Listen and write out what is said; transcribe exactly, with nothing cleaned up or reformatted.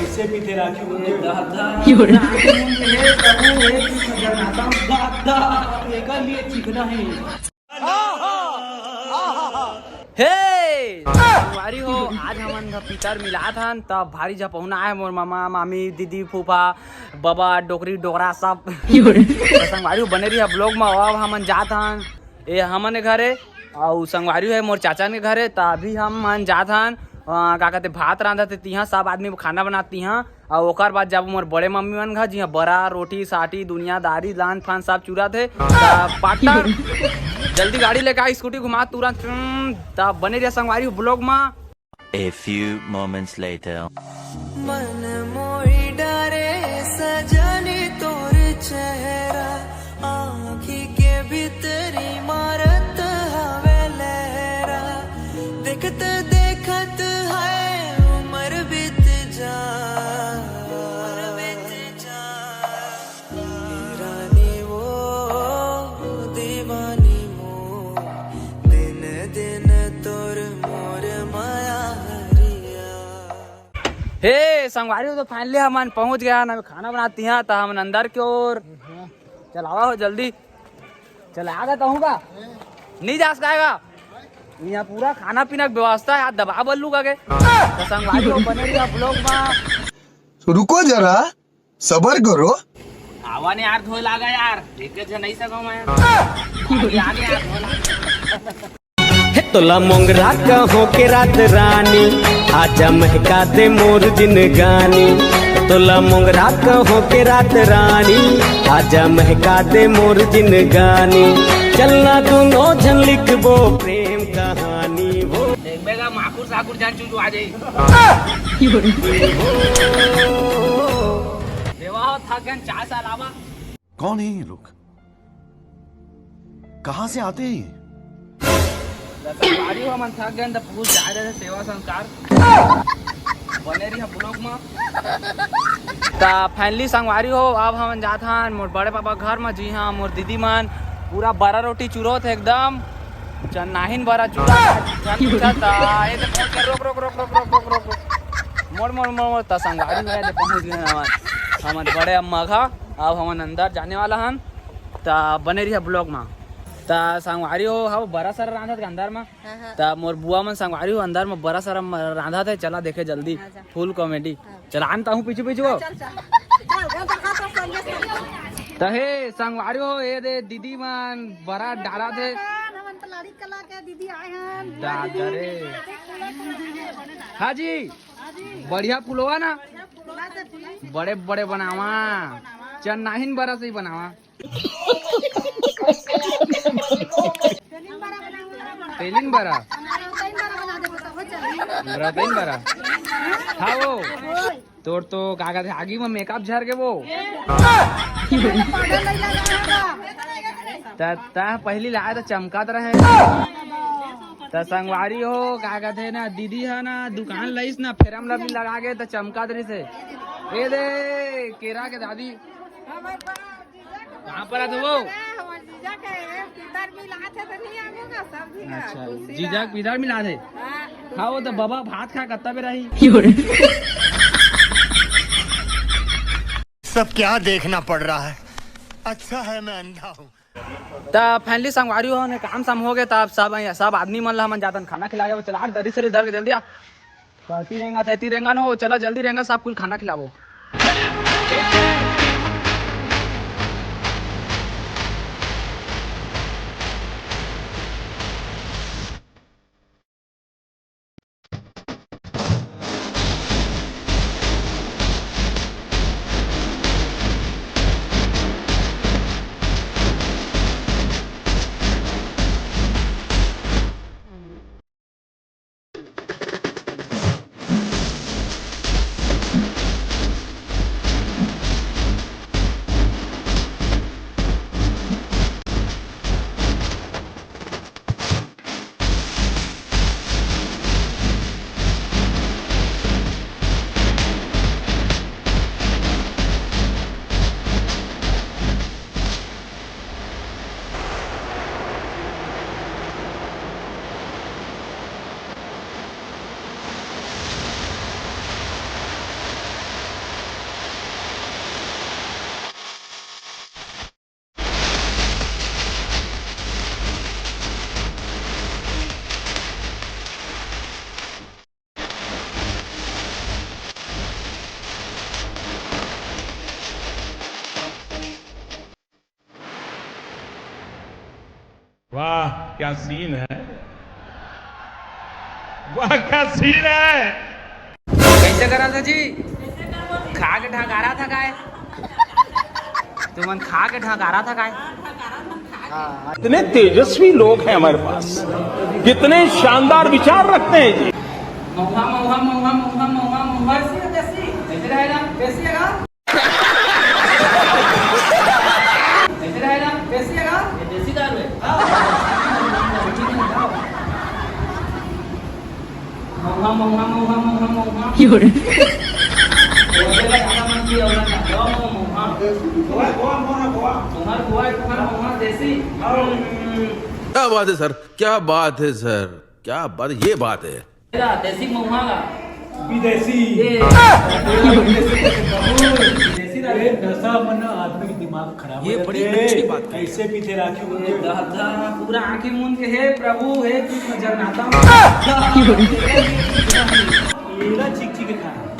कैसे पीते राखी? हे संगवारी हो, आज हमन ह पितर मिलात हन, त भारी झपहुना आए, मोर मामा, मामी, दीदी, फूफा, बबा, डोकरी, डोकरा सब। त संगवारी हो, बने रहिहा vlog म। अब हमन जात हन ए हमन के घरे, अउ संगवारी हो, मोर चाचा के घरे। त अभी हमन जात हन, अ, का कहते, भात रांधत हे तिहा, सब आदमी खाना बनात तिहा। अउ ओकर बाद जाबो मोर बड़े मम्मी मन घर, जिहां बरा, रोटी, साटी, दुनियादारी, लान फान सब चुरत हे। त पार्टनर जल्दी गाड़ी लेके आ, स्कूटी घुमा तुरंत। हम्म, त बने रहिहा संगवारी हो vlog म। A few moments later। मन मोही डारे सजनी तोर चेहरा, आँखी के भीतरी मारत हवे लहरा, देखत देखत है उम्र बीत जा, उम्र बीत जा। रानी वो दीवानी मो, दिन दिन तोर मोर माया हरिया। हे संगवारी हो, तो finally हमन पहुंच गए हन, अभी खाना बनात तिहा, त हमन अंदर के ओर। चलावा हो जल्दी, चला आ गया हूँ का? नहीं जा सकेगा। यहाँ पूरा खाना पीना के व्यवस्था है, दबा बल्लू का के। त संगवारी हो, बने रहिहा vlog म। रुको जरा, सबर करो। आवा ने यार, धोए लागा यार, एक झन नहीं सको मैं। आगे, आगे यार, धोए लागा। हे तोला मोंगरा कहो के रात रानी, आजा महका दे मोर जिनगानी। तोला मोंगरा कहो के रात रानी, आजा महका दे मोर जिनगानी। चलना दोनों झन लिखबो प्रेम कहानी वो। देखबे गा, माकुर साकुर जान चुचु आ जाई। देवा हो, थक गन, चाय सा लावा। कौन है ये लोग? कहाँ से आते हैं ये? संगवारी हो, हमन थक गए, त पूछ जा रहे थे सेवा संस्कार। बने रहिहा vlog म। त finally संगवारी हो, अब हमन जात हन मोर बड़े पापा घर म, जिहां मोर दीदी मन पूरा बरा रोटी चुरोत हे एकदम। चन्नाहिन बरा चूरा, चल पूछा ता, ये तो पहुंच गया, रोक, रोक, रोक। मोड़, मोड़, मोड़, मोड़, ता संगवारी हो, ये पहुंच गए हमन, हमन बड़े अम्मा घर। अब हमन अंदर जाने वाला हन, ता बने रहिहा vlog म। ता संगवारी हो, हव बरा सारा रांधत के अंदर म। हाँ, हाँ। ता मोर बुआ मन संगवारी हो अंदर म बरा सारा म-, रांधत हे, चला देखे जल्दी। हाँ, जा। Full comedy। हाँ। चला आन ताहूँ पीछू पीछू हो। चल, चल। चल, घर का हाथ और संदेश कर। त हे संगवारी हो, ये दे दीदी मन बरा डालत हे। हमन त लाड़ी कला के दीदी आए हन। दादा रे। हाँ जी, बढ़िया फुलवा ना, बड़े बड़े बनावा, चन्नाहिन बरा से ही बनावा। तेलिन बरा। रतइन बरा। हाँ वो। तोर तो का कहते, आगी में makeup झर के वो। त, त पहली लाए त चमकात रहे। त संगवारी हो, का कहते ना, दीदी है ना, दुकान लईस ना, Fair and Lovely लगा के त चमकात रहिस हे। ए दे, केरा के दादी। कहाँ पर आथे वो? हमार जीजा के पितर मिलाथे त नहीं आगो का, सब झिन अच्छा, खुशी जीजा ला। के पितर मिलाथे। हाँ। हाँ, वो तो बाबा भात खा कत्ता बेरा ही। सब क्या देखना पड़ रहा है, अच्छा है मैं अंधा हूँ। त finally संगवारी हो ने काम साम हो गए, त अब सब, सब आदमी मन ला हमन जातन खाना खिला के, चला दरी से इधर के जल्दी आ। कती रेंगा, तती रेंगा न हो, चला जल्दी रेंगा, सब कुछ खाना खिलाबो। वाह, क्या सीन है। वाह, क्या सीन है। कैसे करा था जी? खा के ढकारा था काय? तुमन खा के ढकारा था काय? इतने तेजस्वी लोग हैं हमारे पास, कितने शानदार विचार रखते हैं जी। महुआ, महुआ, महुआ, महुआ, महुआ, महुआ, महुआ। देसी है, देसी। कैसे रहेगा? कैसे रहेगा? देसी है का? ये देसी दारू है। हाँ। महुआ, महुआ, महुआ, महुआ, महुआ। क्यों रे? बोलने का ज्यादा मन किया होगा ना। महुआ, महुआ, महुआ। तुम्हार गोवा, तुम्हार महुआ देसी। हम्म। क्या बात है सर, क्या बात है सर, क्या बात, ये बात है। देसी महुआ का। विदेशी। ये। विदेशी दारू। ये नशा मन आदमी के दिमाग खराब हो ये जाते बड़ी हैं। अच्छी बात कही। ऐसे पीते राखी ये होते हैं। दादा, पूरा आंखें मूंद के, "हे प्रभु, हे कृष्ण जगन्नाथ।" लीला चिक चिक खाना।